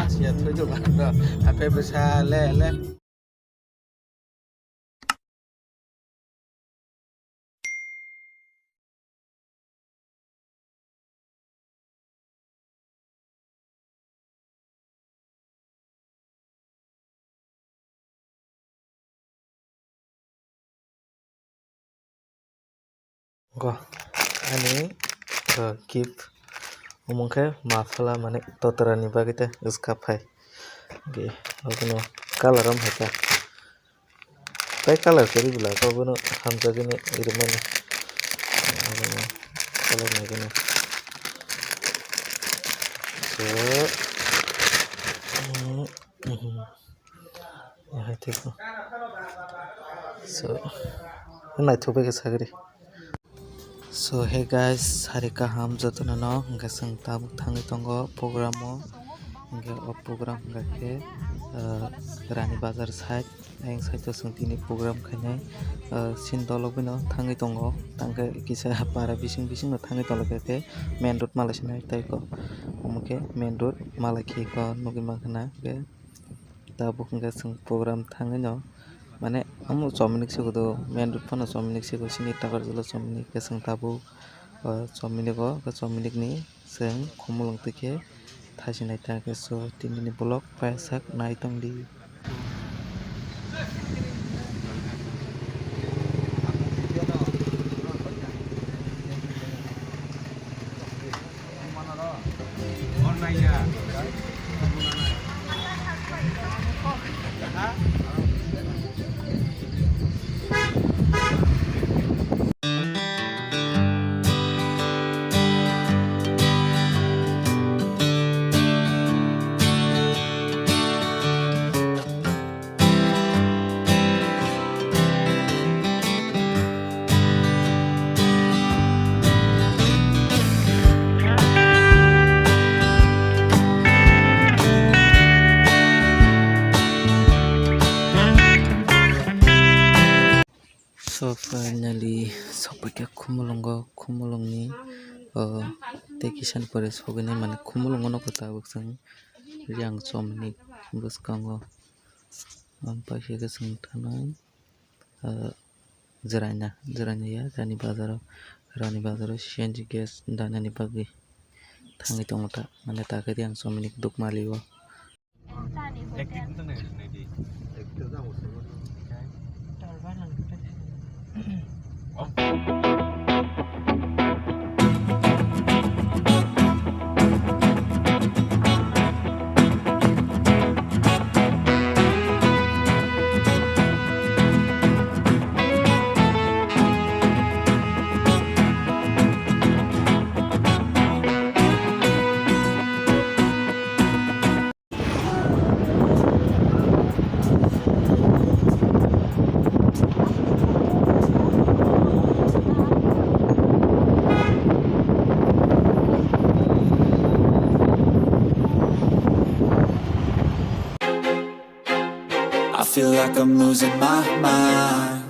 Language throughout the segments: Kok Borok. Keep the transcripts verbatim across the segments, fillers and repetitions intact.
Siya thoi jok ang no, ape bwsa le le. Go. Ani, uh, gift. Omo khe mafla mane totra ni bagwi te wngkha phai. Ge, obono colour am hai ta. Tai colour kwrwi bwla, obono hamjagwi ni rimani. Obono colour naikhe na. So, mm, mhm. Hai thik. So, naithok bai khe sagri. So, hey guys, sari kaham jotono no, hwnkhe chwng tabuk thangwi tongo program o, hwnkhe o program hwnkha khe, ah, Rani Bazar side, ayang side o chwng tini program khainai, ah, sini dolok bino thangwi tongo, tangkhe kisa para bising bising no thangwi tongkha khe main road malai sinai tei ko, omo khe main road malai khe ko nugwi mankha na khe. Tabuk hwnkhe chwng program thangwi no, mane, omo chomini siko do, main road phano chomini siko, sini Takarjala chomini khe chwng tabuk, o chomini go, o chomini ni chwng Khumulwng twi khe thaisinai ta khe, so, tini ni vlog paisa nai tong di. So finally sokpaikha Khumulwngo, Khumulwngni, o, tei kisa ni pore sogwini mane Khumulwngo nukha tabuk chwng Riyang chomni bwskango. Ang paikha khe chwng thanai, ah, Jwraina, Jwraina ya, Rani Bazar o, Rani Bazar o C N G gas danani bagwi thangwi tongo ta, mane ta khe Riyang chomni Dukmali o. I feel like I'm losing my mind.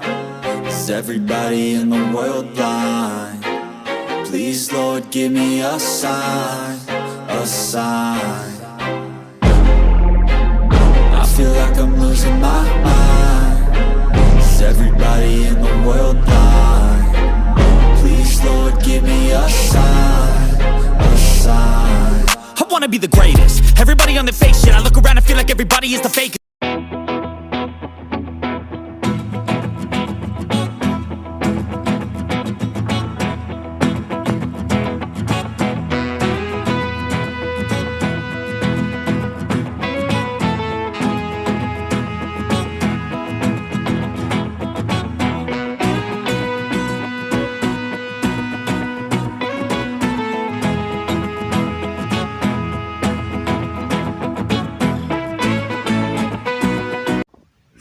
Is everybody in the world blind? Please, Lord, give me a sign, a sign. I feel like I'm losing my mind. Is everybody in the world blind? Please, Lord, give me a sign, a sign. I wanna be the greatest. Everybody on the fake shit. I look around and feel like everybody is the fakest.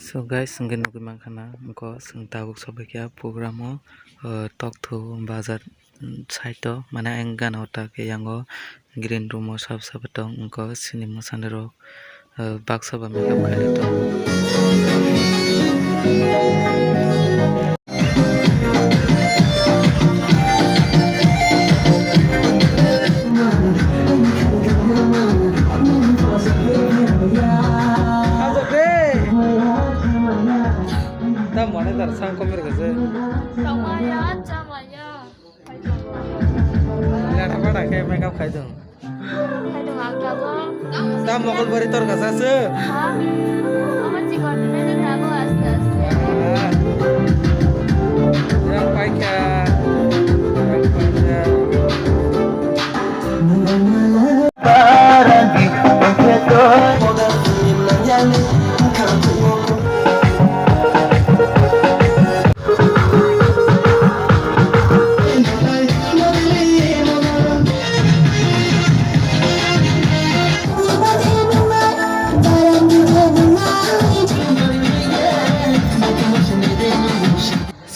So guys, hwnkhe nugwi mankha na, wngkha chwng tabuk sobaikha program o, o, Tokthu bazar, mm, side o, mane ayang gana o ta khe yango green room o sab sab tong, wngkha chini mwsani rok, o, baksa ba makeup khailai tong. Mane dar sang komir gese. Tongmaya, chamaya. Lada pada ke makeup khai dong. Khai dong ang tabok. Ta mokol bari tor gasa se. Ha? Ama chikon ne ne tabok aste aste. Ah. Yang paikha. Yang paikha.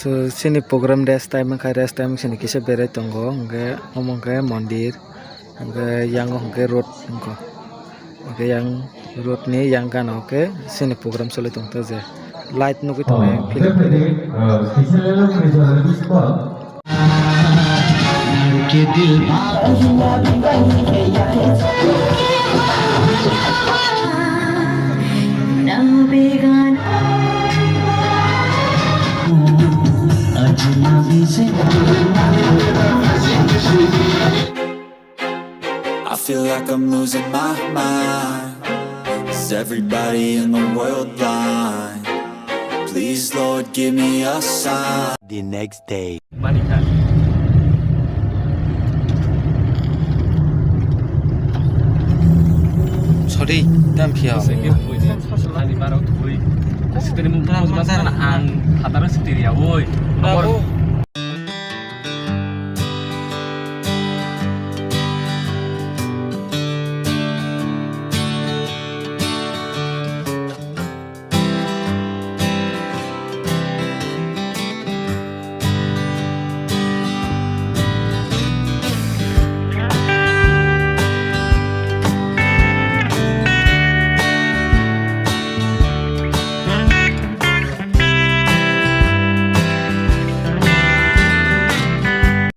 So, chini program rest time wngkha, rest time chini kisa berai tongo, hwnkhe omo hwnkhe mondir, hwnkhe yang hwnkhe road wngkha, hwnkhe yang road ni yang gana o khe chini program choli tongtho je light nugwi tongo yang film. I feel like I'm losing my mind. Is everybody in the world blind? Please, Lord, give me a sign. The next day. Manikha. Sorry, tam phiya. Ani baro thui. Sitini mung tang juma sana ang hatara sitiri ya, woi. Bravo.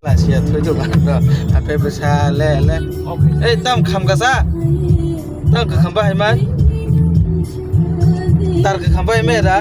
Lasia thoi do ba do. Ape bwsa le le. Ei, tam kham kasa. Tam kham bahai man. Tar kham bahai me ra.